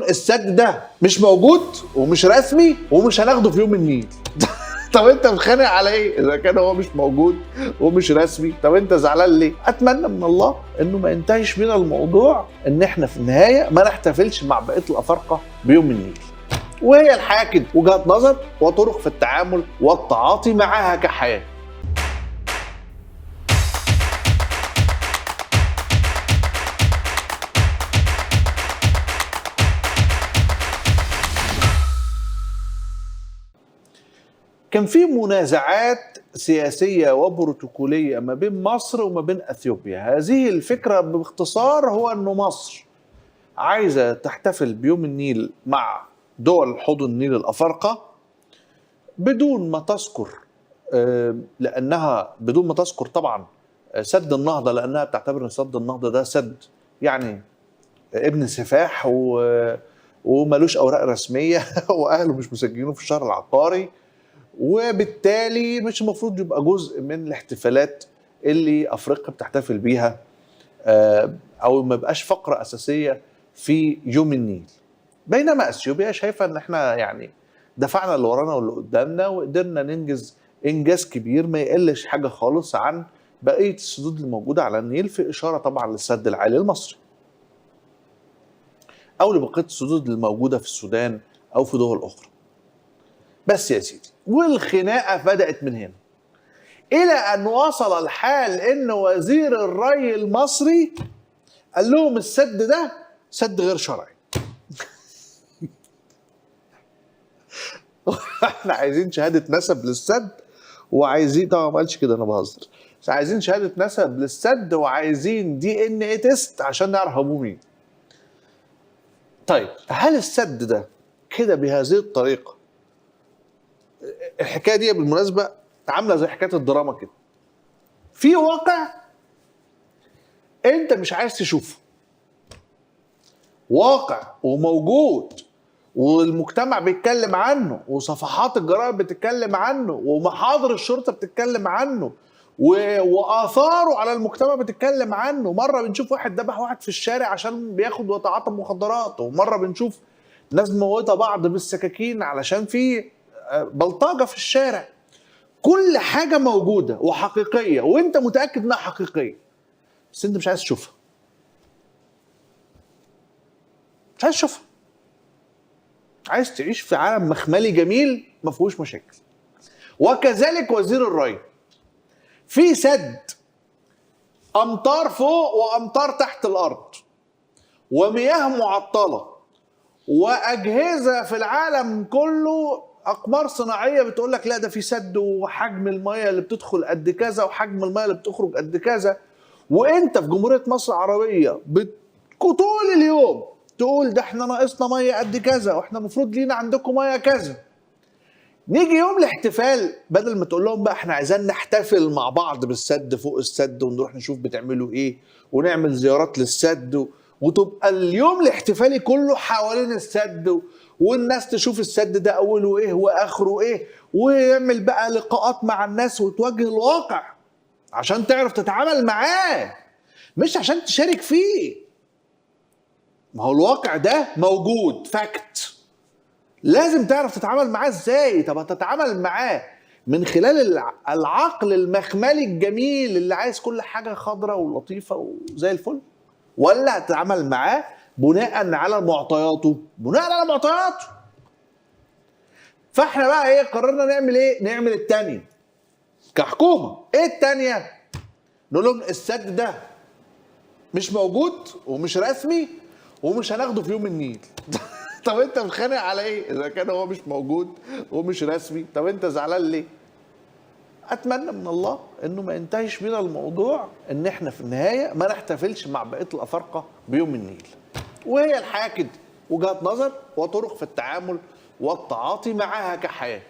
السد ده مش موجود ومش رسمي ومش هناخده في يوم النيل. طب انت متخانق على ايه اذا كان هو مش موجود ومش رسمي؟ طب انت زعلان ليه؟ اتمنى من الله انه ما ينتهيش بينا الموضوع ان احنا في النهاية ما نحتفلش مع بقية الافارقة بيوم النيل. وهي الحياة كده، وجهات نظر وطرق في التعامل والتعاطي معاها كحياه. كان في منازعات سياسية وبروتوكولية ما بين مصر وما بين أثيوبيا. هذه الفكرة باختصار هو أن مصر عايزة تحتفل بيوم النيل مع دول حوض النيل الأفارقة بدون ما تذكر، لأنها بدون ما تذكر طبعا سد النهضة، لأنها بتعتبر أن سد النهضة ده سد يعني ابن سفاح ومالوش أوراق رسمية وأهله مش مسجلينه في الشهر العقاري، وبالتالي مش المفروض يبقى جزء من الاحتفالات اللي افريقيا بتحتفل بيها، او ما يبقاش فقره اساسية في يوم النيل. بينما اثيوبيا شايفه ان احنا يعني دفعنا اللي ورانا واللي قدامنا وقدرنا ننجز انجاز كبير ما يقلش حاجة خالص عن بقية السدود الموجودة على النيل، في اشارة طبعا للسد العالي المصري او لبقية السدود الموجودة في السودان او في دول اخرى. بس يا سيدي، والخناقة بدأت من هنا، إلى أن وصل الحال إن وزير الري المصري قال لهم السد ده سد غير شرعي. احنا عايزين شهادة نسب للسد، وعايزين، طبعا ما قالش كده أنا بهزر، بس عايزين شهادة نسب للسد وعايزين DNA test عشان نعرف أبوه مين. طيب هل السد ده كده بهذه الطريقة؟ الحكاية دي بالمناسبة عامله زي حكاية الدراما كده، في واقع انت مش عايز تشوفه، واقع وموجود والمجتمع بيتكلم عنه وصفحات الجرائد بتتكلم عنه ومحاضر الشرطة بتتكلم عنه واثاره على المجتمع بتتكلم عنه. مرة بنشوف واحد ذبح واحد في الشارع عشان بياخد ويتعاطى مخدرات، ومرة بنشوف ناس موتة بعض بالسكاكين علشان في بلطجه في الشارع. كل حاجة موجودة وحقيقيه وانت متاكد انها حقيقية، بس انت مش عايز تشوفها، مش عايز تشوفها، عايز تعيش في عالم مخملي جميل ما فيهوش مشاكل. وكذلك وزير الري، في سد امطار فوق وامطار تحت الارض ومياه معطلة واجهزة في العالم كله، اقمار صناعية بتقول لك لا ده في سد وحجم المية اللي بتدخل قد كذا وحجم المية اللي بتخرج قد كذا، وانت في جمهورية مصر العربية طول اليوم تقول ده احنا ناقصنا مية قد كذا واحنا المفروض لينا عندكم مية كذا. نيجي يوم الاحتفال بدل ما تقول لهم بقى احنا عايزين نحتفل مع بعض بالسد فوق السد ونروح نشوف بتعملوا ايه ونعمل زيارات للسد وتبقى اليوم الاحتفالي كله حوالين السد والناس تشوف السد ده اوله ايه واخره ايه، ويعمل بقى لقاءات مع الناس وتواجه الواقع عشان تعرف تتعامل معاه، مش عشان تشارك فيه. ما هو الواقع ده موجود فاكت، لازم تعرف تتعامل معاه ازاي. طب هتتعامل معاه من خلال العقل المخملي الجميل اللي عايز كل حاجة خضراء ولطيفة وزي الفل، ولا هتتعامل معاه بناء على معطياته؟ بناء على معطياته. فاحنا بقى ايه قررنا نعمل ايه؟ نعمل التانية كحكومة. ايه التانية؟ نقول لهم السد ده مش موجود ومش رسمي ومش هناخده في يوم النيل. طب انت متخانق على ايه اذا كان هو مش موجود ومش رسمي؟ طب انت زعلان ليه؟ اتمنى من الله انه ما ينتهيش بينا الموضوع ان احنا في النهاية ما نحتفلش مع بقية الافارقة بيوم النيل. وهي الحياة كده، وجهات نظر وطرق في التعامل والتعاطي معاها كحياه.